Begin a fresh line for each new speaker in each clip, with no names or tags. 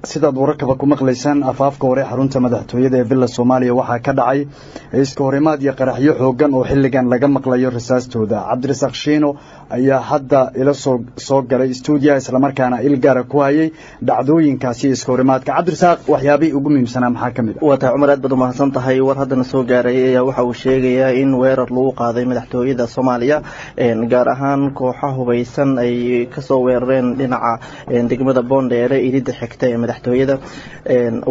Sidaad wararkaba ku maqlaysaan, afaafka hore xarunta madaxtooyada ee Villa Soomaaliya waxaa ka dhacay iska horimaad iyo qaraxyo xoogan oo xilligan laga maqlayo rasaastooda. Cabdirasaaq Shiino ayaa hadda ila soo galay stuudiyaha, islamarkaana il gaara ku hayay dhacdooyinkaasi iska horimaadka. Cabdirasaaq, waxyaabihii ugu muhiimsanaa maxaa ka mid
ah? Waa tahay Cumar, aad baad umahadsan tahay. War haddana soo gaaray ayaa waxa uu sheegayaa in weerar lagu qaaday madaxtooyada Soomaaliya, gaar ahaan kooxa hubaysan ay kasoo weerareen dhinaca degmada Boondheere, iridda xigta ee madaxtooyada.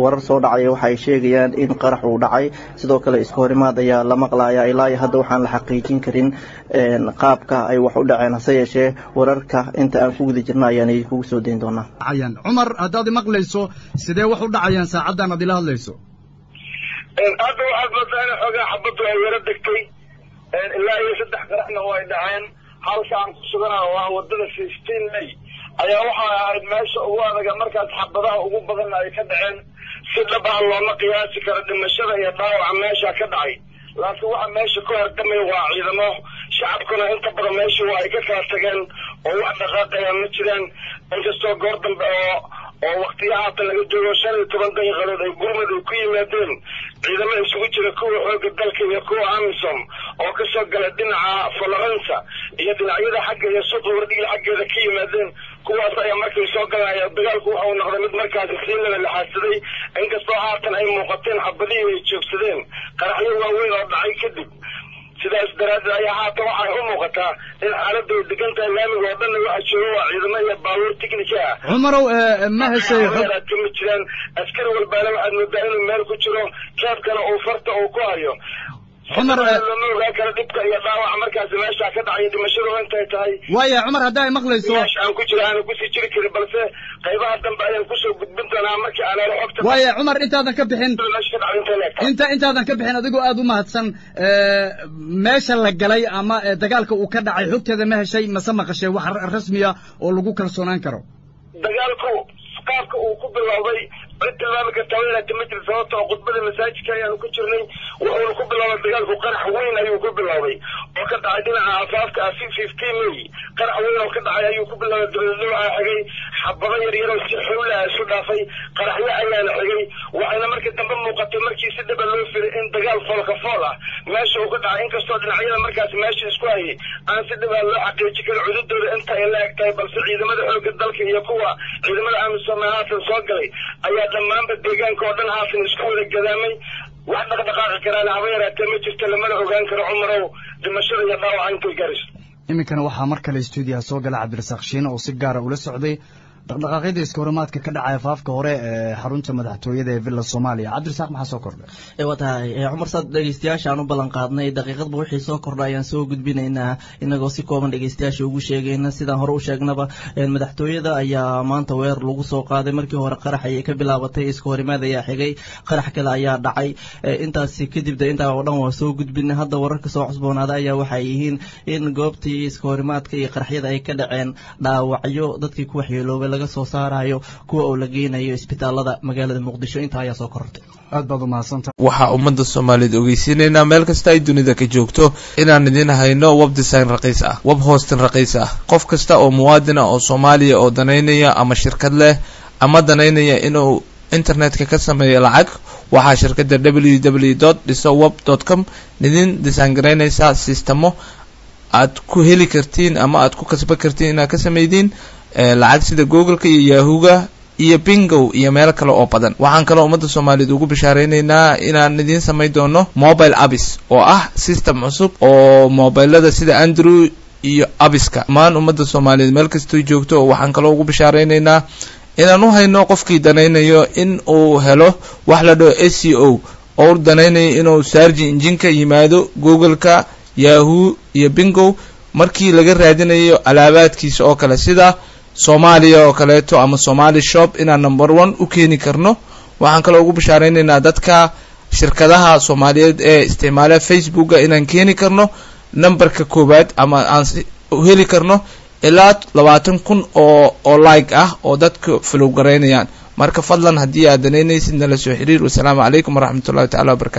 Warar soo dhacaya waxa ay sheegayaan in qarax uu dhacay, sidoo kale iska horimaad ayaa la maqlaya. Ilaa iyo hadda waxaan la xaqiijin karin qaabka ay wax u dhaceen, hase yeeshee wararka inta aan ku guda jirno ayaan idinkugu soo dayn doonaa.
Cumar, haddaad maqlayso, sidee wax u dhacayaan saacaddan aad ila hadlayso?
Hadda waxaad moodaa in xoogaa xabaddu ay yaro degtay, ilaa iyo 3 qaraxna oo ay dhaceen. Halka aan ku sugana oo ah wadada 15 May ayaa waxay ahayd meesha ugu adaga markaas xabadaha ugu badanna ay ka dhaceen. Si dhab ah looma qiyaasi karo dhimashada iyo dhaawaca meesha ka dhacay, laakiin waxa meesha ku hardamay waa ciidamo. Shacabkuna inta badan meesha waa ay ka kala tageen oo wax dhaqaaqayaan ma jiraan, inkastoo goor dambe oo waktiya haatan laga joogo 15 daqiiqadood ay gurmad ay ku yimaadeen ciidamo isugu jira kuwa xooga dalka iyo kuwa AMISOM oo kasoo gala dhinaca Florensa iyo dhinacyada xagga iyo suuqa Wardhiil xaggeeda ka yimaadeen. Kuwaas ayaa markay soo galanaya dagaalku waxa uu noqday mid markaasi sii laba laxaadsaday, inkastoo haatan ay muuqateen xabadihii ay joogsadeen qaraxyo waaweyn oo dhacay kadib. Sidaas daraaddeed ayaa haatan waxay u muuqataa in xaaladda ay degan tahay. Laamiga oo dhanna waxa jooga waa ciidamo iyo baabuur tiknika ah.
Cumarow, ma heshay xog?
Kama jiraan. Askari walbaana waxaad moodaa inuu meel ku jiro, keebkana uu farta uu ku hayo.
Cumar,
lama ogaan karo dhibka iyo dhaawaca markaasi meesha ka dhacay, dhimashadu intay tahay.
Waaya Cumar, hadda ay maqlayso,
meesha aan ku jira aana kusii jiri karin, balse qaybaha dambe ayaan kusoo gudbin doonaa markii aan helo xogta.
Waaya Cumar, intaadan ka bixin,
meesha ka dhacday intay leegtahay.
Intaadan ka bixin, adigoo aada u mahadsan, meesha la galay ama dagaalka uu ka dhacay xogteeda ma heshay mase maqashay wax rasmiya oo lagu kalsoonaan karo?
Dagaalku qaabka uu ku bilowday cid tilmaami kartaa waynaata ma jirto, sababta oo khudbada masaajidka ayaanu ku jirnay. Wuxuuna ku bilowday dagaalku qarax weyn ayuu ku bilowday oo ka dhacay dhinaca afaafka ah 15 May. Qarax weyn oo ka dhacay ayuu ku bilowday, dabadeedna waxaa xigay xabado yar yaroo si xowla ah isu dhaafay, qaraxyo ayaana xigay. Waxayna markii dambe muuqatay, markii si dhaba loo firay, in dagaal foolka fool ah meesha uu ka dhacay, inkastoo dhinacyada markaasi meesha isku hayay aan si dhaba loo xaqiijin karin cududooda inta ay la eg tahay. Balse ciidamada xoogga dalka iyo kuwa ciidamada AMISOM ee haatan soo galay ayaa dhammaanba deegaanka oo dhan haatan isku wada gadaamay. Wax dhaqdhaqaaqi karaan haba yaraatee ma jirto, lamana ogaan karo, Cumarow, dhimashada iyo dhaawaca intay gaarayso.
Iminkana waxaa mar kale stuudiyaha soo gala Cabdirasaaq Shiine oo si gaara ula socday dhaqdhaqaaqyada iskahorimaadka ka dhacaya afaafka hore ee xarunta madaxtooyada ee Villa Soomaaliya. Cabdirasaaq, maxaa soo kordhay?
Waa tahay Cumar, saad dhegeystayaasha aan u ballan qaadnay, daqiiqadba wixii soo kordha ayaan soo gudbinaynaa, inagoo si kooban dhegeystayaasha ugu sheegayna. Sidaan hore u sheegnaba, madaxtooyada ayaa maanta weerar lagu soo qaaday. Markii hore qarax ayay ka bilaabatay, iska horimaad ayaa xigay, qarax kale ayaa dhacay. Intaasi kadib de intaa oo dhan waa soo gudbinay. Hadda wararka soo cusboonaada ayaa waxay yihiin in goobtii iska horimaadka iyo qaraxyada ay ka dhaceen dhaawacyo dadkii ku waxyeeloobay laga soo saarayo, kuwa oo la geynayo isbitaalada magaalada Muqdisho. Intaa ayaa soo korortay.
Aad baad umahadsantahay.
Waxaa ummadda Soomaaliyeed ogeysiinaynaa meel kasta ay dunida ka joogto inaan idin hayno web design raqiis ah, web hosting raqiis ah. Qof kasta oo muwaadin ah oo Soomaaliya oo danaynaya ama shirkad leh ama danaynaya inuu internetka ka sameeyo lacag, waxaa shirkadda www.dhisoweb.com idin design garaynaysaa sistamo aad ku heli kartiin ama aad ku kasban kartiin inaad ka sameydiin lacag, sida Google-ka iyo Yahooga iyo Bingow iyo meelo kale oo badan. Waxaan kaloo ummadda Soomaaliyeed ugu bishaareynaysaa inaan idiin samayn doono mobile apps oo ah system cusub oo mobilada sida Android iyo appska. Dhammaan ummadda Soomaaliyeed meel kastoo joogto waxaan kaloo ugu bishaareynaysaa inaan u hayno qofkii danaynayo in uu helo wax la dhaho SEO oo u danaynayo inuu search engine-ka yimaado, Google-ka, Yahoo iyo Bingow, markii laga raadinayo alaabaadkiisa oo kale, sida Soomaaliya oo kaleeto ama Somali shop, inaan number one u keeni karno. Waxaan kaloo ugu bishaareynayna dadka shirkadaha Soomaaliyeed ee isticmaala Facebooka inaan keeni karno numberka koowaad ama aan heli karno ilaa 20,000 oo like ah oo dadka follow garaynayaan. Marka fadlan haddii aad danaynaysid, nala soo xiriir. Wasalaamu calaykum waraxmatullahi tacala wabarakatu.